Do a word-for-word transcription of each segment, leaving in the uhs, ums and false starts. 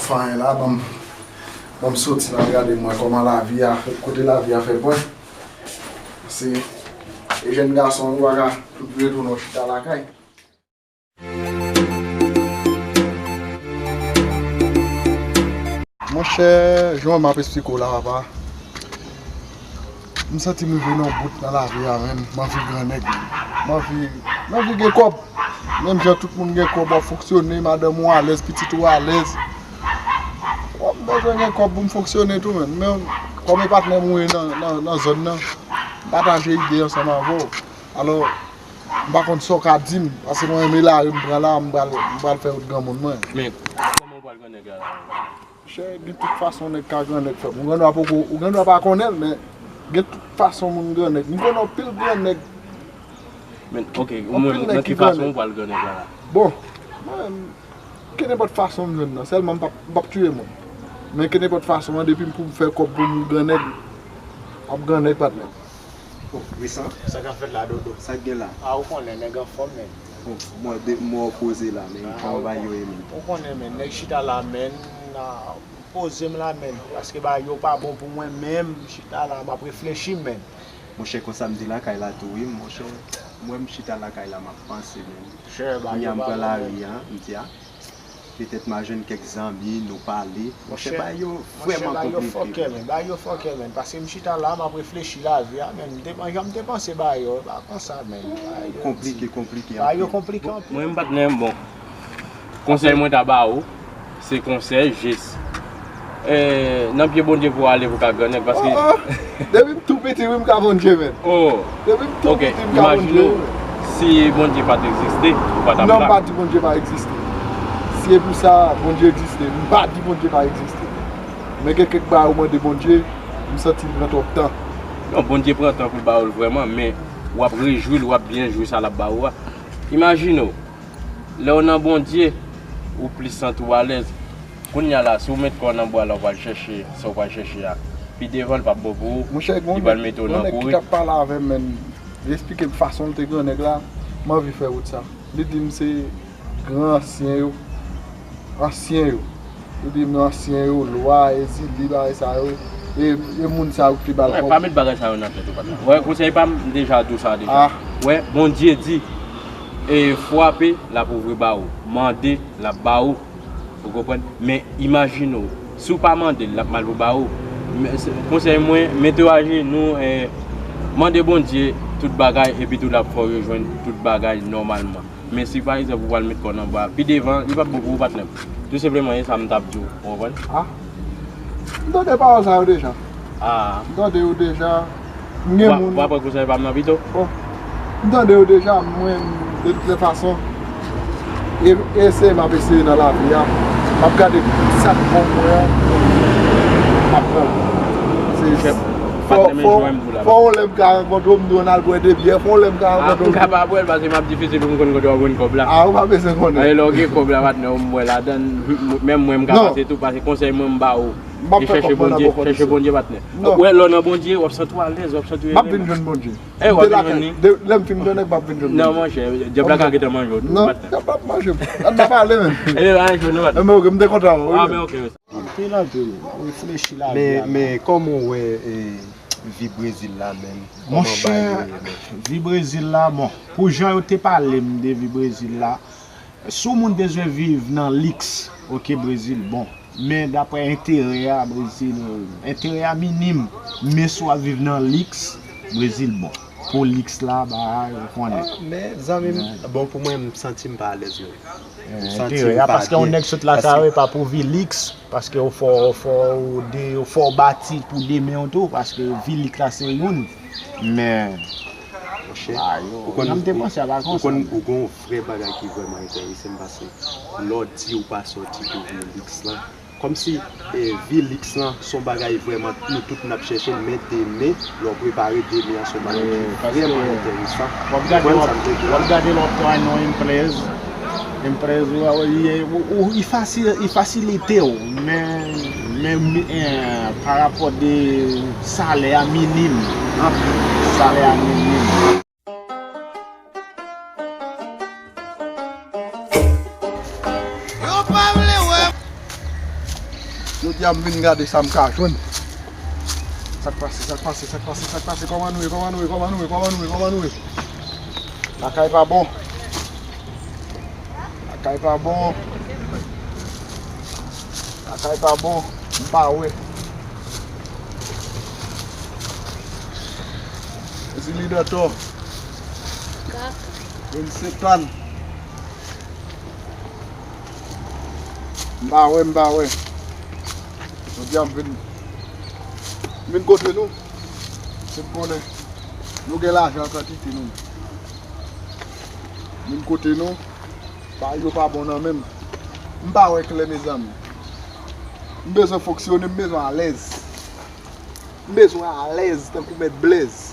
Fanyen la, ban m, ban m soti la, gade mwen kòman lavi a, kote lavi a fè l pran. Se, e jèn gason, ou pa ka retounen w chita lakay. Monchè, jan m ap esplike w la, papa, m santi m rive nan bout nan lavi a, menn. M anvi gran nèg. M anvi, m anvi gen kòb. Menm jan tout moun gen kòb, w ap fonksyone, madanm ou alèz, pitit ou alèz. W ap bezwen gen kòb pou m fonksyone tou, menn. Men, kòm e patnè m ou ye nan, nan, nan zòn nan, m pataje ide ansanm avè w. Alò, m pa konn sa w ka di m, paske mwen menm e lari m pran la, m pral, m pral fè wout granmoun mwen. Men, kòman w pral gran nèg la? Monchè, gen tout fason nèg ka gran nèg, frè m. Ou gen dwa poko, ou gen dwa pa konnen l, men gen tout fason moun gran nèg. M konnen anpil gran nèg. Men, ok, ou menm, nan ki fason ou pral gran nèg la? Bon, mwen, kenenpòt fason m jwenn nan. Sèlman m p ap, m p ap tiye moun. Men kenenpòt fason an, depi m pou m fè kòb pou m gran nèg, m ap gran nèg, patnè. Oh, Wisan? Sa k ap fèt la, Dodo? Sa k gen la? A, ou konnen, nèg anfòm, men. Oh, mwen de, mwen poze la, men kòman bagay yo ye, men? Ou konnen, men, nèg chita la, men, a, poze m la, men, paske bagay yo pa bon pou mwen menm, m chita la, m ap reflechi, men. Monchè, konsa m te lakay la tou, wi, monchè. Mwen, m chita lakay la, m ap panse, men. Monchè, bagay yo pa bon, men. Kounye a m pran lari a, m di, a, petèt m a jwenn kèk zanmi, nou pale. Monchè, bagay yo vrèman konplike. Monchè, bagay yo fòkè, men. Bagay yo fòkè, men. Paske m chita la, m ap reflechi lavi a, men. M te, jan m te panse bagay yo, e pa konsa, men. Bagay yo konplike, konplike anpil. Bagay yo konplike anpil. Mwen, m patnè m, bon. Konsèy mwen ta ba ou, se konsèy jis. Eh, nan pye Bondye pou w ale pou w ka gran nèg, paske... Oh, oh. Depi m tou piti, wi, m ka Bondye, men. Oh. Depi m tou piti, m ka Bondye, wi. Ok, imajine w, si Bondye pa t egziste, ou pa t ap la. Non, m pa di Bondye pa egziste. Si e pou sa, Bondye egziste. M pa di Bondye pa egziste. Men gen kèk bagay ou mande Bondye, m santi l pran twòp tan. Non, Bondye pran tan pou l ba ou l vrèman, men w ap rejwi l, w ap byen jwi sa l ap ba ou a. Imajine w, lè w nan Bondye, ou plis santi w alèz. Kounye a la, si w met kò w nan bwa la, w pral chèche sa w pral chèche a. Pi devan, l p ap bon pou ou, li pral mete w nan kouri. Monchè, gon nèg, gon nèg ki t ap pale avè m, menn. Li eksplike m fason l te gran nèg la, m anvi fè wout sa. Li di m se gran ansyen yo, ansyen yo. Li di m ansyen yo, lwa, Ezili, bagay sa yo. E, e moun sa yo ki te ba l kòb. Wè, pa met bagay sa yo nan tèt ou, patnè. Wè, konsèy pa m, m deja di w sa deja. Ah. Wè, Bondye di, e, frape, l ap ouvri ba ou. Mande, l ap ba ou. Ou konprann? Men imajine w, si w pa mande l, l ap mal pou ba ou. Men, se, konsèy mwen, mete w ajenou, e, mande Bondye tout bagay, epi tou l ap fè w rejwenn tout bagay nòmalman. Men si pa egzanp ou pral met kò w nan bwa, pi devan, li p ap bon pou ou, patnè m. Tou senpleman, e sa m t ap di w, ou konprann? Ah. M tande pawòl sa yo deja. Ah. M tande yo deja. M gen moun. W ap pran konsèy pa m nan pito? Bon. M tande yo deja, mwen, de tout lè fason, e, eseye m ap eseye nan lavi a. M ap gade sa k bon pou mwen an, m ap pran l. Se, fò, fò, fò yon lè m ka rankontre w, m di w ann al bwè de byè, fò yon lè m ka rankontre w. Ah, m ka pa bwè l, paske m ap difisil pou m konn kote w ap jwenn kòb la. Ah, ou pa bezwen konnen. E lè w gen kòb la, patnè, ou m bwè ladann, menm mwen m ka pase tou, paske konsèy mwen m ba ou. M ap fè kòb mwen nan bò kòb isit. Chèche Bondye, patnè. Non. Wè, lè w nan Bondye, w ap santi w alèz, w ap santi w ere. M ap vin jwenn Bondye. Eh, w ap vin jwenn li? Lè m fin jwenn nèg, m ap vin jwenn Bondye. Non, monchè, dyab la ka gentan manje w tou, patnè. Non, dyab la ap manje m. Ann pa pale, menn. Eh, pa jwenn nou, patnè. Enben, ok, m te kontan, wi. Ah, men ok. Anpil, anpil. Reflechi lavi a. Men, men, kòman w wè, eh, vi Brezil la, menn? Kòman bagay yo ye, menn? Monchè, vi Brezil la, bon, pou jan yo te pale m de vi Brezil la, si yon moun bezwen viv nan liks, ok, Brezil bon. Men daprè enterè a, Brezil, enterè a minim. Men si w ap viv nan liks, Brezil bon. Pou liks la, bagay, ou konnen. Ah, men, zanmi m, bon, pou mwen, m santi m pa alèz, non. M santi m pa byen. Enterè a, paske yon nèg sot lakay ou, e pa pou vi liks, paske ou fò, ou fò, ou de, ou fò bati pou demen w tou, paske vi liks la se youn. Men, monchè, ou konn, ou konn, ou gen yon vrè bagay ki vrèman enterese m, paske lè w di ou pa sòti pou vi liks lan, kòmsi, eh, vi liks lan se yon bagay vrèman nou tout n ap chèche l, men demen, lè w prepare demen an, se yon bagay ki vrèman enteresan. Ou konprann sa m vle di la? W ap gade lòt pwen non, Imprez. Imprez, ou, ou, ou, ou, li fasil, li fasilite w, men, men, eh, parapò de salè a minim, anpil, salè a minim. Yo pa vle wè. Jodi a m vin gade sa m ka jwenn. Sa k pase, sa k pase, sa k pase, sa k pase? Kòman nou ye, kòman nou ye, kòman nou ye, kòman nou ye, kòman nou ye? Lakay pa bon. Lakay pa bon. Lakay pa bon. M pa wè. Ezili Dantò. Vennsentan. M pa wè, m pa wè. Jodi a m vin, m vin kote nou. Se m konnen nou gen lajan an kantite nou. M vin kote nou. Bagay yo pa bon nan men m. M pa wè klè, mezanmi. M bezwen fonksyone, m bezwen alèz. M bezwen alèz tankou mèt Blèz.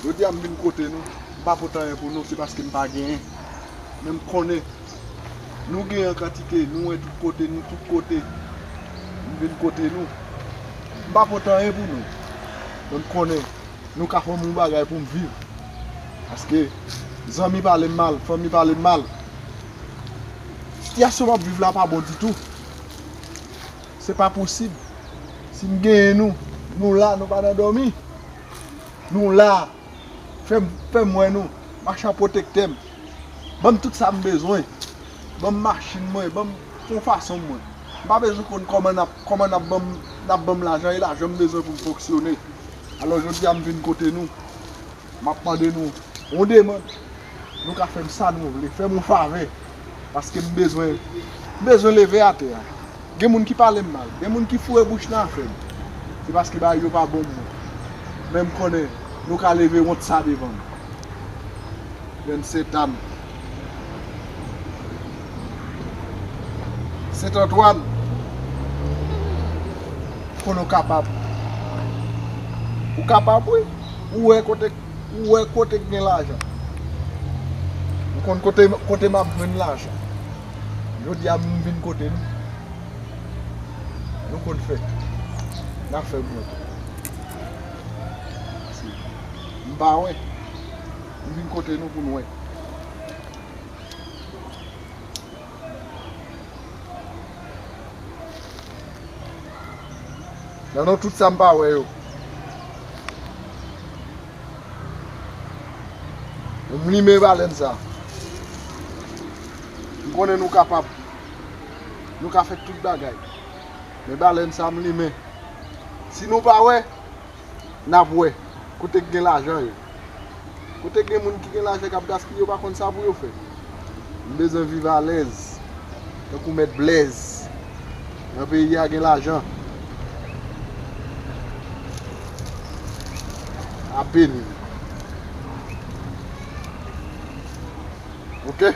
Jodi a m vin kote nou, m pa pote anyen pou nou, se paske m pa genyen. Men m konnen nou genyen an kantite, nou wè tout kote, nou tout kote. M vin kote nou. M pa pote anyen pou nou. Men m konnen nou ka fè m yon bagay pou m viv. Paske zanmi pale m mal, fanmi pale m mal. Sitiyasyon m ap viv la pa bon ditou. Se pa posib. Si m genyen nou, nou la, nou pa nan dòmi. Nou la. Fè m, fè m wè nou. Machan pwotektè m. Ban m tout sa m bezwen. Ban m machin mwen, ban m fon fason mwen. M pa bezwen konn kòman n ap, kòman n ap ban m, n ap ban m lajan, e lajan m bezwen pou m fonksyone. Alò, jodi a m vin kote nou. M ap mande nou yon demann. Nou ka fè m sa nou vle. Fè m yon favè. Paske m bezwen, m bezwen leve atè a. Gen moun ki pale m mal. Gen moun ki foure bouch nan afè m. Se paske bagay yo pa bon pou mwen. Men m konnen nou ka leve wont sa devan m. Vennsentan. Sentantwàn. Konnen w kapab. Ou kapab, wi. Ou wè kote, ou wè kote k gen lajan. Ou konn kote, kote m ap jwenn lajan. Jodi a, m vin kote nou. Nou konn fè. N a fè mwen. M pa wè. M vin kote nou pou n wè. Nan non tout sa m pa wè yo. M limen balèn sa. M konnen nou kapab. Nou ka fè tout bagay. Men balèn sa m limen. Si nou pa wè, n ap wè kote k gen lajan yo. Kote k gen moun ki gen lajan k ap gaspiye, yo pa konn sa pou yo fè. M bezwen viv alèz, tankou mèt Blèz. Nan peyi a gen lajan. A beni. Oke?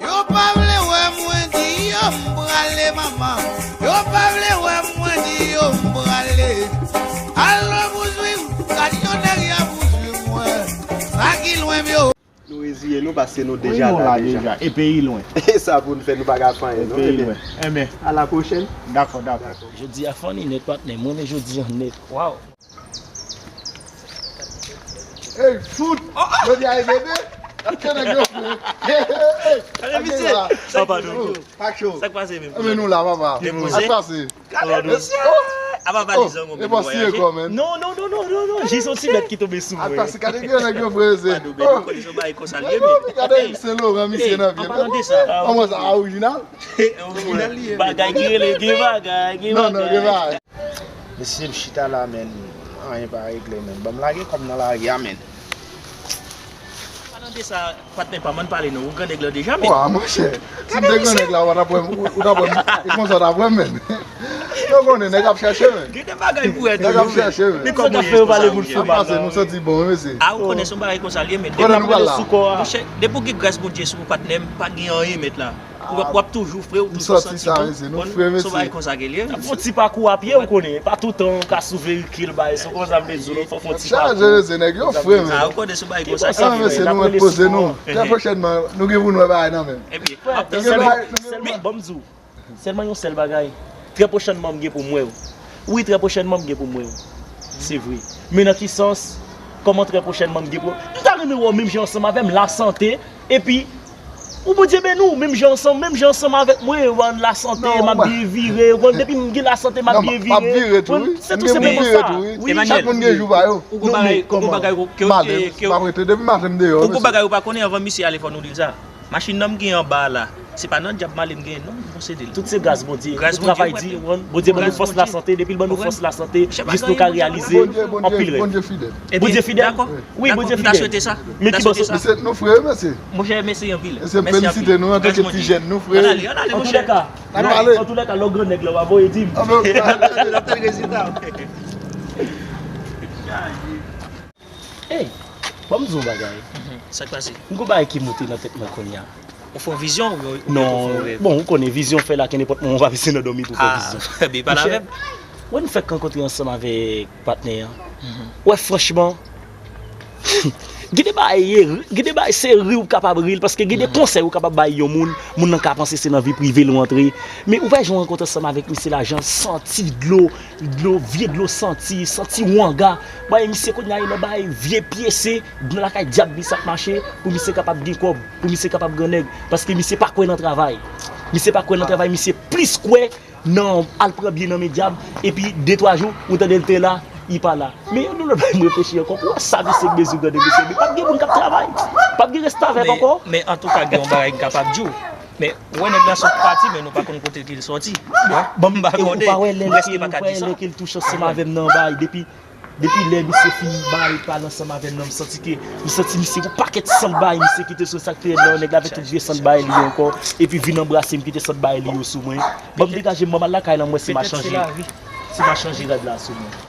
Yo pa vle wè mwen di yo m prale manman. Yo pa vle wè mwen di yo m prale. Al lwen pouswiv, gad yon nèg y ap pouswiv mwen. Sa ki lwen m yo. Nou reziye nou paske nou deja la deja. E peyi lwen. E sa pou n fè, nou pa ka fè anyen non. E peyi lwen. Enben. A la pwochèn. Dakò, dakò. Jodi a funny nèt patnè, mwen renmen jodi a nèt. Waw. Ey, fout! Jodi a e bebe, èske nèg yo fou? Ey, ey, ey, ey, ey, misye, sa pa nou. Pak cho. Sa k pase menm? Men nou la, papa. Depoze? Sa k pase? Gade misye! A papa li zango menm. E pa siye kò, menm. Non, non, non, non, non, non. Jis yon ti lèt ki tonbe sou mwen. Atase, gade gen nèg yo preze. Pa nou, men nou konnen se yon bagay konsa l ye, men. Gade Sen Loran, misye nan pye. An palan de sa. Kòman sa, a orijinal? Orijinal li ye. Bagay ki rele, gen bagay, gen bagay. Non, non, gen bagay. Mesye, m chita la, men anyen pa regle, men. Ban m lage kòb nan lari a, men. Palan de sa, patnè pa m, ann pale non, ou grannèg la deja, men. Wa, monchè, si m te grannèg la, ou t ap wè m, ou t ap wè m, e konsa w t ap wè m, men. Yo konnen, nèg ap chèche, men. Gen de bagay pou wè tou. Nèg ap chèche, men. Men kòman w ye, sa k fè yo pale pou l fou, pase, nou santi bon, wi, mesye. A, ou konnen se yon bagay konsa l ye, men. Konnen nou pral la. Monchè, depi w gen gras Bondye sou ou, patnè m, pa gen anyen, mèt la. W ap, w ap toujou fre, w toujou santi bon. Konn, se yon bagay konsa ke l ye. N ap fè yon ti pakou a pye, ou konnen. Pa toutan w ka sou veyikil, bay, se konsa m te di w, fò w fè yon ti pakou. Chaje mesye, nèg yo fre, men. A, ou konnen se yon bagay konsa ke l ye. Mesye, nou mèt poze nou. Trè pwochènman, nou gen pou n wè bagay nan men. Ebyen, m ap tann. Sèlman, sèlman, ban m di w, sèlman yon sèl bagay. Trè pwochènman, m gen pou m wè w. Wi, trè pwochènman, m gen pou m wè w. Se vre. Men nan ki sans? Kòman trè pwochènman, m gen pou, m ta renmen wè w menm jan ansanm avè m, lasante, epi Ou Bondye beni w, menm jan ansanm, menm jan ansanm avèk mwen, w ann lasante, m ap byen vire, w konn, depi m gen lasante, m ap byen vire. Se tou senpleman sa. Wi, chak moun gen jou pa yo. Ou gon bagay, ou gon bagay ke, ke, ke, ou gon bagay ou pa konnen, anvan misye ale fò nou di l sa. Machin nan m gen anba a la, se pa nan dyab m ale m genyen non, m posede l. Tout se gras Bondye. Gras Bondye, travay di, Bondye ban nou fòs lasante, depi l ban nou fòs lasante, jis nou ka reyalize anpil rèv. Bondye fidèl. Wi, Bondye fidèl. Dakò. Wi, Bondye fidèl. Men ki bò sou... Mesye, nou frè, mesye. Monchè, mèsi anpil. Mesye, felisite nou antanke ti jèn, nou frè. Ann ale, ann ale, monchè. Antoulèka, antoulèka, lè w gran nèg la, w a voye di m. N ap tann rezilta. Ey, ban m di w yon bagay. Sa k pase? M gon bagay ki moute nan tèt mwen kounye a. Ou fè yon vizyon oubyen ou fè yon rèv? Non, bon, ou konnen vizyon fè la, ke nenpòt moman w pa bezwen nan dòmi pou fè vizyon. Ah, ben pale avè m. Wè, nou fèk rankontre ansanm avèk patnè an. Wè, franchman, gen de bagay, gen de bagay se ri ou kapab ri l, paske gen de konsèy ou kapab bay yon moun, moun nan ka panse se nan vi prive l ou antre. Men ou wè jan w rankontre ansanm avèk misye la, jan l santi dlo, dlo, vye dlo santi, santi wanga. Bay misye kounye a nan bay vye pyese, nan lakay dyab misye ap mache, pou misye kapab gen kòb, pou misye kapab gran nèg. Paske misye pa kwè nan travay. Misye pa kwè nan travay, misye plis kwè nan al pran byen nan men dyab, epi de twa jou, ou tande l te la, li pa la. Men yon lòt bagay m reflechi ankò, pou wè sa misye bezwen gade mesye, men p ap gen moun k ap travay. P ap gen restavèk ankò. Men antouka, gen yon bagay m kapab di w. Men ou wè nèg la sot pati, men nou pa konn kote ke l sòti. Bon, m pa konnen, m prèske pa ka di sa. Lè ke l touche ansanm avè m nan bay, depi, depi lè misye fin bay pale ansanm avè m nan, m santi ke, m santi misye gon pakèt sant bay misye kite sou, sa k fè lè nèg la avèk tout vye sant bay li yo ankò, epi vin anbrase m, kite sant bay li yo sou mwen. Ban m degaje m, ban m al lakay la, m wè si m a chanje, si m a chanje rad la sou mwen.